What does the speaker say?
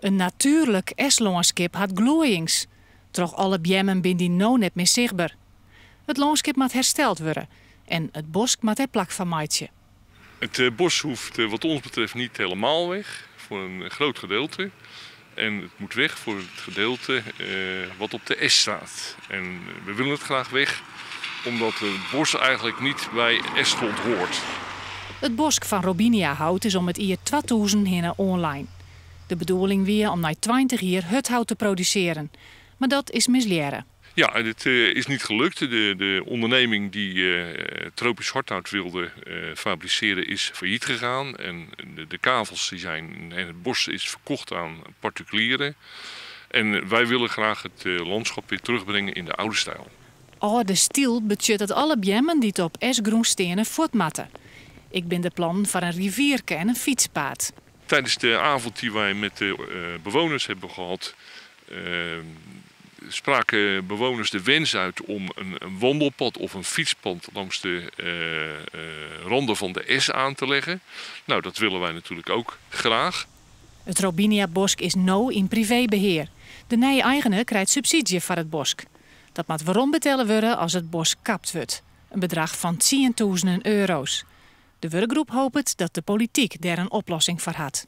In natuerlik esklânskip hat gloaiïngs. Troch alle beammen binne dy no net mear sichtber. It lânskip moat hersteld wurde en it bosk moat dêr plak foar meitsje. Het bos hoeft wat ons betreft niet helemaal weg, voor een groot gedeelte. En het moet weg voor het gedeelte wat op de es staat. En we willen het graag weg, omdat het bos eigenlijk niet bij esgrond hoort. It bosk fan Robiniahout is om it jier 2000 hinne oanlein. De bedoeling wie om nei 20 jier hurdhout te produsearjen, mar dat is mislearre. Ja, het is niet gelukt. De onderneming die tropisch hardhout wilde fabriceren is failliet gegaan. En de kavels die zijn en het bos is verkocht aan particulieren. En wij willen graag het landschap weer terugbrengen in de oude stijl. Alde styl betsjut dat alle beammen dy't op esgrûn steane fuort moatte. Ek binne der plannen foar in rivierke en in fytspaad. Tijdens de avond die wij met de bewoners hebben gehad, spraken bewoners de wens uit om een wandelpad of een fietspad langs de randen van de es aan te leggen. Nou, dat willen wij natuurlijk ook graag. It Robiniabosk is no yn privébehear. De nije eigener krijt subsydzje foar it bosk. Dat moat werombetelle wurde as it bosk kapt wurdt. In bedrach fan tsientûzenen euro's. De wurkgroep hopet dat de polityk dêr in oplossing foar hat.